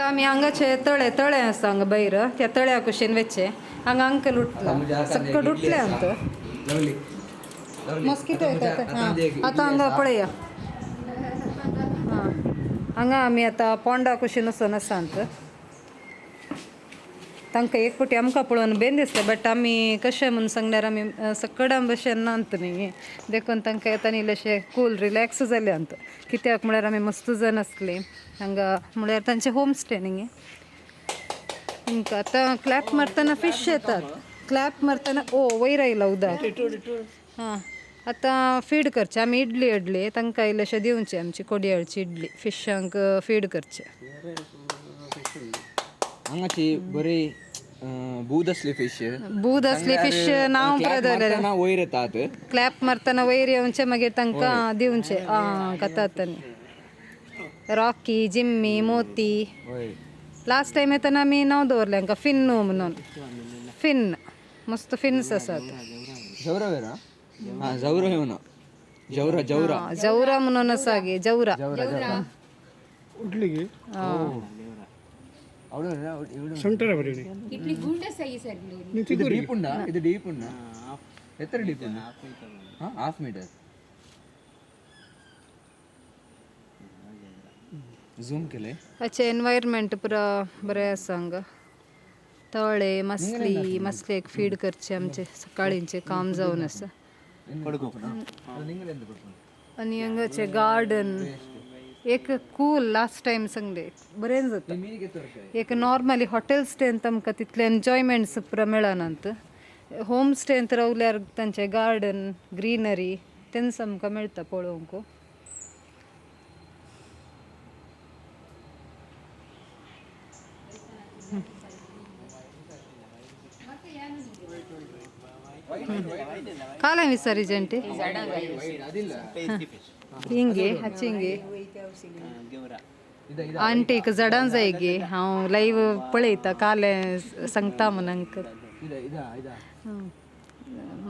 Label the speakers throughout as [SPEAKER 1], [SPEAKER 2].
[SPEAKER 1] आतां आमी हांगाचे तळे तळे आसा हांगा बैर त्या तळ्या कुशीन वचचे हांगा अंकल उठला सक्कड उठले अंत मॉस्किटो येतात. आतां हांगा पळया. हां हांगा आमी आतां पोंडा कुशीन वचून आसा अंत. तांकां एक फावटी आमकां पळोवन बेन दिसलें बट आमी कशें म्हूण सांगल्यार आमी सक्कडां भशेन नात न्ही देखून तांकां येता इल्लेशें कूल रिलॅक्स जालें अंत. कित्याक म्हळ्यार आमी मस्त जाण आसलीं हांगा म्हळ्यार तांचें होम स्टे न्ही. तांकां आतां क्लॅप मारतना फिश येतात. क्लॅप मारतना ओ वयर आयला उदक. हां आतां फीड करचें आमी इडली हाडली तांकां इल्लेशें दिवचें आमची कोडयाळची इडली फिशांक फीड करचें.
[SPEAKER 2] हांगाची बरी बूद असली फिश.
[SPEAKER 1] बूद असली फिश नांव
[SPEAKER 2] मारतना वयर येतात.
[SPEAKER 1] क्लॅप मारतना वयर येवचें मागीर तांकां दिवचें. आं कथा रॉकी जिम्मी मोती.
[SPEAKER 2] वयर
[SPEAKER 1] लास्ट टायम येतना आमी नांव दवरलें हांकां फिन्नू म्हणून. फिन मस्त फिन्स आसात.
[SPEAKER 2] जवरा वेरा हां जवरा येवना जवरा जवरा
[SPEAKER 1] जवरा म्हणून आसा गे जवरा.
[SPEAKER 2] जवरा
[SPEAKER 3] उठली
[SPEAKER 2] ಇದು ಡೀಪ್ ಉಂಡಾ? ಇದು ಡೀಪ್ ಉಂಡಾ? ಎತ್ತರ ಡೀಪ್ ಉಂಡಾ? ಹಾಂ ಹಾಫ್ ಮೀಟರ್. ಝೂಮ್ केले.
[SPEAKER 1] अच्छे एनवायरमेंट पुरा बरें आसा हांगा. तळे मसली मसलेक फीड करचे आमचे सकाळींचे काम जावन आसा. आनी हांगाचे गार्डन एक कूल लास्ट टायम सांगले बरें जाता. एक नॉर्मली हॉटेल स्टेन आमकां तितलें एन्जॉयमेंट्स पुरा मेळनात. होम स्टेंत रावल्यार तांचें गार्डन ग्रिनरी तेंच आमकां मेळटा पळोवंक. ಕಾಲ ವಿಸರಿ ಜಂಟಿ ಹಿಂಗೆ ಹಚ್ಚಿಂಗೆ आंटीक जडां जाय गे हांव लायव पळयता काले सांगता म्हूण अंकल.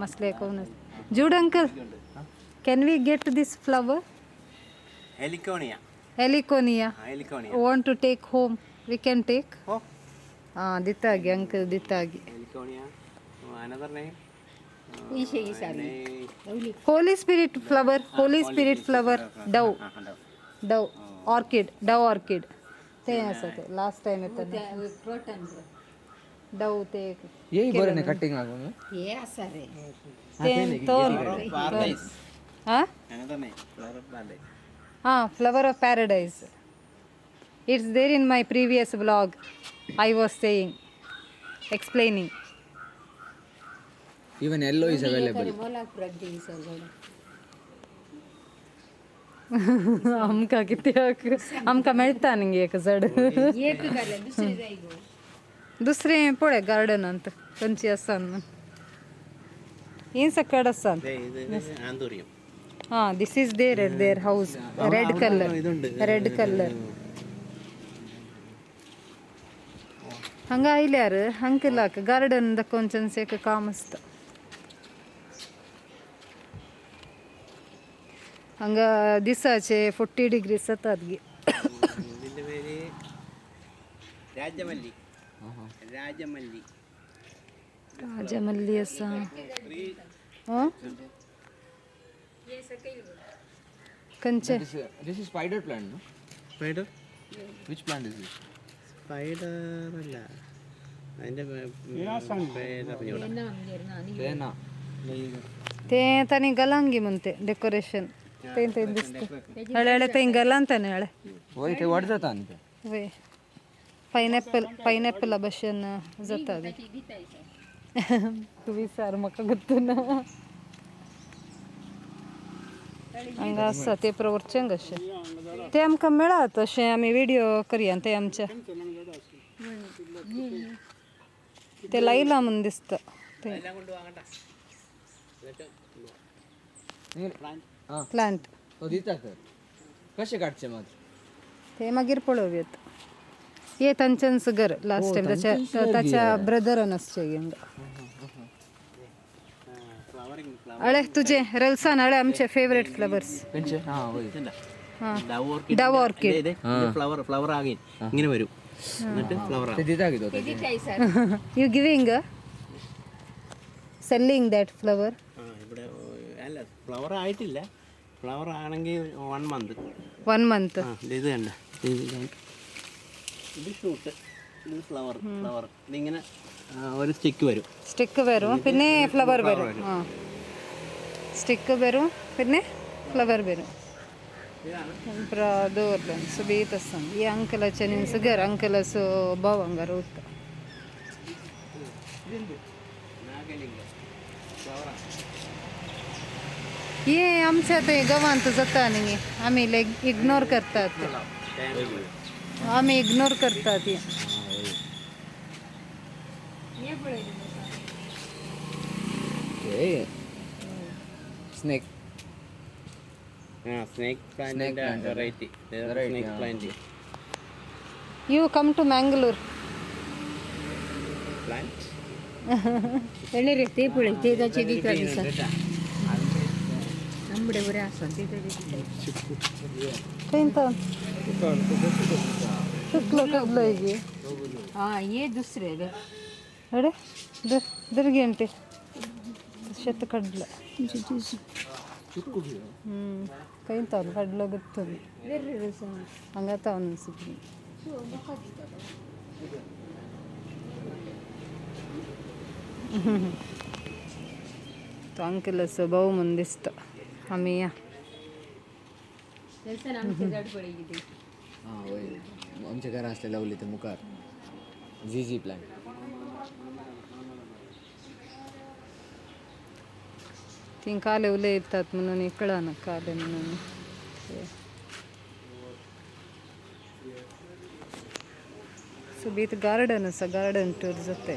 [SPEAKER 1] मसले कोण Jude uncle, can we get this flower?
[SPEAKER 4] Heliconia.
[SPEAKER 1] Heliconia.
[SPEAKER 4] Heliconia.
[SPEAKER 1] Want to take home? We can take. ಹಾಂ ದಿತ್ತಾಗಿ uncle ದಿತ್ತಾಗಿ.
[SPEAKER 4] Heliconia. Another name.
[SPEAKER 1] Holy spirit flower. Holy spirit flower. Dove. Dove orchid. Dove orchid ते आसा ते last time येतना Dove ते
[SPEAKER 2] ಏ ಬರನೆ cutting ಆಗೋನು.
[SPEAKER 1] ते तोन ಹಾಂ
[SPEAKER 4] Another name. Flower of paradise.
[SPEAKER 1] ಹಾಂ flower of paradise. It's there in my previous vlog. I was saying explaining.
[SPEAKER 2] Even yellow is available.
[SPEAKER 1] आमकां कित्याक आमकां मेळटा न्ही एक झड. दुसरें पळय गार्डनांत खंयची आसा म्हूण. ही सकड आसा.
[SPEAKER 4] Anthurium.
[SPEAKER 1] हां this is there at their house. Red colour. Red colour. हांगा आयल्यार अंकलाक गार्डन दाखोवचें एक काम आसता. हांगा दिसाचे 40 डिग्री जातात गे.
[SPEAKER 4] ഇതിന്റെ പേര് രാജമല്ലി. രാജമല്ലി.
[SPEAKER 1] राजमल्ली आसा. हां खंयचे?
[SPEAKER 2] This is spider plant no?
[SPEAKER 4] Spider.
[SPEAKER 2] Which plant is this?
[SPEAKER 4] Spider അല്ല, അതിന്റെ പേരറിഞ്ഞൂടാ.
[SPEAKER 2] ತೇನಾ.
[SPEAKER 1] ते ताणी गलांगी म्हणते डेकोरेशन ते ते दिसता हळे हळे ते गलांत हळे.
[SPEAKER 2] वय ते वाट जाता न्ही ते.
[SPEAKER 1] वय पायनॅपल पायनॅपला भशेन जाता. तूं विचार म्हाका गोत्तुना. हांगा आसा ते प्रवरचें कशें ते आमकां मेळत अशें आमी विडियो करया ते आमचे ते लायला म्हूण दिसता ते प्लांट.
[SPEAKER 2] तो दिता तर कशें काडचें मात?
[SPEAKER 1] ते मागीर पळोवया. ये तांचेंच घर लास्ट टायम ताच्या ताच्या ब्रदरान आसचें हांगा. अळे तुजे रल्सान अळे आमचे फेवरेट फ्लवर्स.
[SPEAKER 2] खंयचे? हां वय.
[SPEAKER 1] हां
[SPEAKER 4] Dove orchid.
[SPEAKER 1] Dove orchid.
[SPEAKER 4] Flower flower ആകെ ഇങ്ങനെ വരും. എന്നിട്ട് ഫ്ലവർ
[SPEAKER 2] ते दिता कितें
[SPEAKER 1] You giving, selling that flower?
[SPEAKER 4] ആ ഇവിടെ അല്ല, ഫ്ലവർ ആയിട്ടില്ല. ഫ്ലവർ ആണെങ്കിൽ 1 month.
[SPEAKER 1] 1 month.
[SPEAKER 4] ആ, ഇത് കണ്ട, ഇത് കണ്ട. ഇത് ഷൂട്ട്, ഇത് ഫ്ലവർ. ഫ്ലവർ ഇതിങ്ങനെ ഒരു സ്റ്റിക്ക് വരും.
[SPEAKER 1] സ്റ്റിക്ക് വരും, പിന്നെ ഫ്ലവർ വരും. ആ, സ്റ്റിക്ക് വരും, പിന്നെ ഫ്ലവർ വരും. ದೂರ್ಲೆ ಸುಬೀತ ಈ ಅಂಕಲಚ ನಿನ್ ಸುಗರ್ ಅಂಕಲಸು ಭಾವ ಹಂಗಾರ ಉತ್ತ. ये आमच्या ते गव्हांत जाता न्ही, आम्ही लायक इग्नोर करतात, आम्ही इग्नोर करतात.
[SPEAKER 2] स्नेक.
[SPEAKER 4] ആ, സ്നേക്ക് പ്ലാന്റിന്റെ variety, snake plant.
[SPEAKER 1] You come to Mangalore.
[SPEAKER 4] Plant.
[SPEAKER 5] रे ते पळय, ते ताचे दिता दिसा आंबडे बरे आसा ते ताचे.
[SPEAKER 1] खंय शुक्ल कसलो गी?
[SPEAKER 5] हा, हे दुसरे रे.
[SPEAKER 1] अरे, दुर्गेंटे शेत कडलं. खंय तावन कडलो गुत्तून हांगा तावन सुकली. तो अंकल भाऊ म्हूण दिसता आमी या.
[SPEAKER 5] आमचे झाड पळय कितें.
[SPEAKER 2] हां वय, आमच्या घरा असले लावली ते मुखार झी झी प्लांट.
[SPEAKER 1] ती काले उलयतात म्हणून कळना काले म्हणून. सोबीत गार्डन आसा, गार्डन टूर जाता.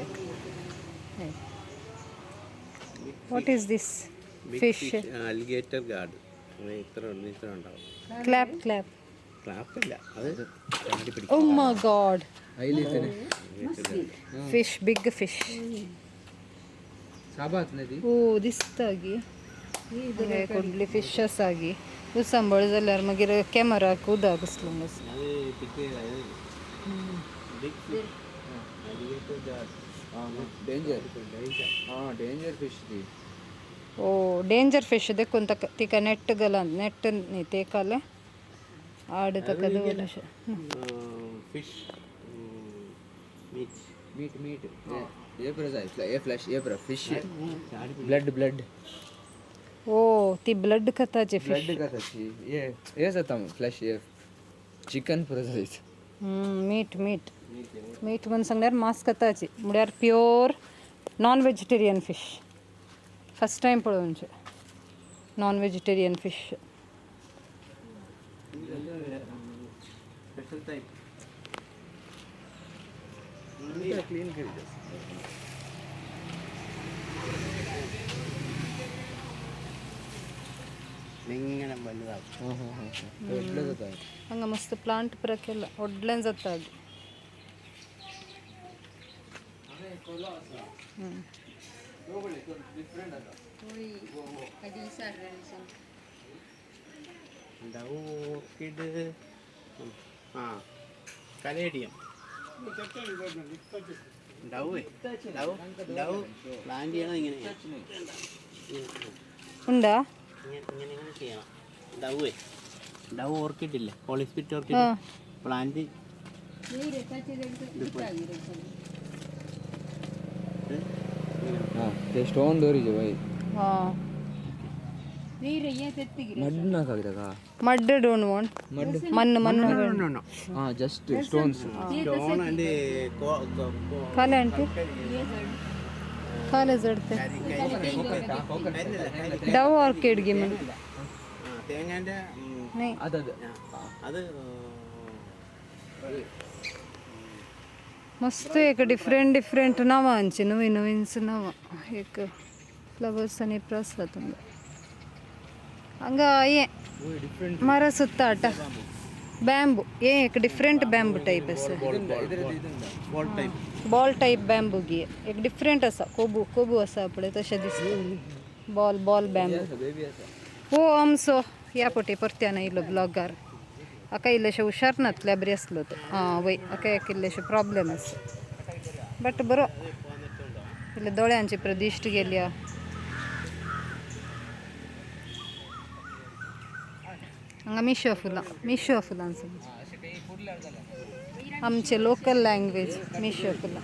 [SPEAKER 1] What is this fish?
[SPEAKER 4] Alligator guard. ഇത്ര ഉണ്ട്, ഇത്ര ഉണ്ടാവും.
[SPEAKER 1] Clap clap.
[SPEAKER 4] ക്ലാപ്പ് ഇല്ല, അത് ചാടി പിടിക്കും.
[SPEAKER 1] Oh my God.
[SPEAKER 2] आयली तरी.
[SPEAKER 1] Fish, big fish.
[SPEAKER 2] साबात न्ही ती.
[SPEAKER 1] ओ, दिसता गी कुडली फिश आसा गी. सांबाळ जाल्यार मागीर कॅमेराक उदक घुसलो.
[SPEAKER 4] അത് പിക്ക് big alligator guard.
[SPEAKER 2] Danger, हां, डेंजर फिश ती.
[SPEAKER 1] ओ, डेंजर फिश देखून ताका तिका नेट घाला. नेट न्ही, ते काले आड ताका दवरलें.
[SPEAKER 4] Fish meet.
[SPEAKER 2] Meet meet हे पुरो जाय, हे फ्लॅश, हे पुरो फिश ब्लड ब्लड.
[SPEAKER 1] ओ, ती ब्लड खाताचे फिश.
[SPEAKER 2] ब्लड कसाची हे हे जाता फ्लॅश, हे चिकन पुरो जायत.
[SPEAKER 1] मीट मीट मीट म्हणून सांगल्यार मांस खाताची, म्हळ्यार pure non vegetarian fish. First time पळोवचे non vegetarian fish.
[SPEAKER 4] Special type.
[SPEAKER 2] Clean करीत.
[SPEAKER 4] ഇങ്ങനെ വലുതാവും.
[SPEAKER 2] हां हां हां, व्हडलो जाता.
[SPEAKER 1] हांगा मस्त प्लांट पुरो केला, व्हडलें जाता.
[SPEAKER 4] ഡവ് ഓർക്കിഡ്, ആ caladium. Dove dove dove plant ചെയ്യണം ഇങ്ങനെ.
[SPEAKER 1] ഉണ്ടಾ?
[SPEAKER 4] ഇങ്ങനെ ഇങ്ങനെ ഇങ്ങനെ ചെയ്യണം. ഡവ് ഡവ് ഓർക്കിഡ് ഇല്ലേ, പോളിസ്പിറ്റ് ഓർക്കിഡ് പ്ലാന്റ്.
[SPEAKER 2] हां, ते स्टोन दोरीचे बाई.
[SPEAKER 1] हां.
[SPEAKER 2] मड नाका कित्याक?
[SPEAKER 1] Mud don't want. ಮಣ್ಣು ಮಣ್ಣು.
[SPEAKER 2] हां, जस्ट स्टोन्स.
[SPEAKER 4] സ്റ്റോൺ ആൻഡ്
[SPEAKER 1] ಕಾಲೆ ಆಂಟಿ, ಕಾಲೆ ಜಡ್ತೆ. ಡವ್ ಆರ್ಕಿಡ್ ಗಿ.
[SPEAKER 4] തേങ്ങാൻ്റെ.
[SPEAKER 2] അതത്.
[SPEAKER 4] അത്.
[SPEAKER 1] मस्त एक डिफरंट डिफरंट नांवांची, नवीन नवीनच नांवां एक फ्लावर्स आनी प्रसाद. हांगा हें मर सुत्ता ब्यांबू, हे एक डिफरंट ब्यांबू टायप आसा.
[SPEAKER 4] Ball type.
[SPEAKER 1] Ball type bamboo गी एक डिफरंट आसा. कोबू कोबू आसा पळय तशें दिसता, बॉल बॉल ब्यांबू.
[SPEAKER 2] बेबी आसा.
[SPEAKER 1] ओ, आमचो ह्या पटी परत्यान येयलो ब्लॉगार. हाका इल्लेशें हुशार नातले बरी आसलो तो. आं वय, हाका एक इल्लेशें प्रॉब्लेम आसा, बट बरो. इल्ले दोळ्यांची प्रदिश्ट गेल्या. हांगा मिशो फुलां, मिशो फुलां समज आमचे लोकल लँग्वेज मिशो फुलां.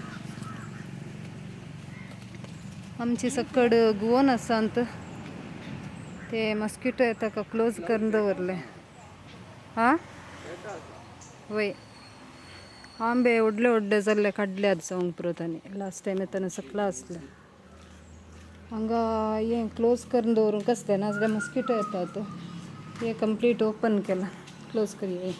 [SPEAKER 1] आमची सकड गुवोन आसा अंत ते मस्किटो येता का क्लोज करून दवरले. हां वय, आंबे व्हडले व्हडले जाल्ले काडल्यात जावंक पुरो तांणी. लास्ट टायम येतना सकला आसले. हांगा हें क्लोज करून दवरूंक आसलें, नाजाल्यार मस्किटो येतात. हें कंप्लीट ओपन केलां, क्लोज करया.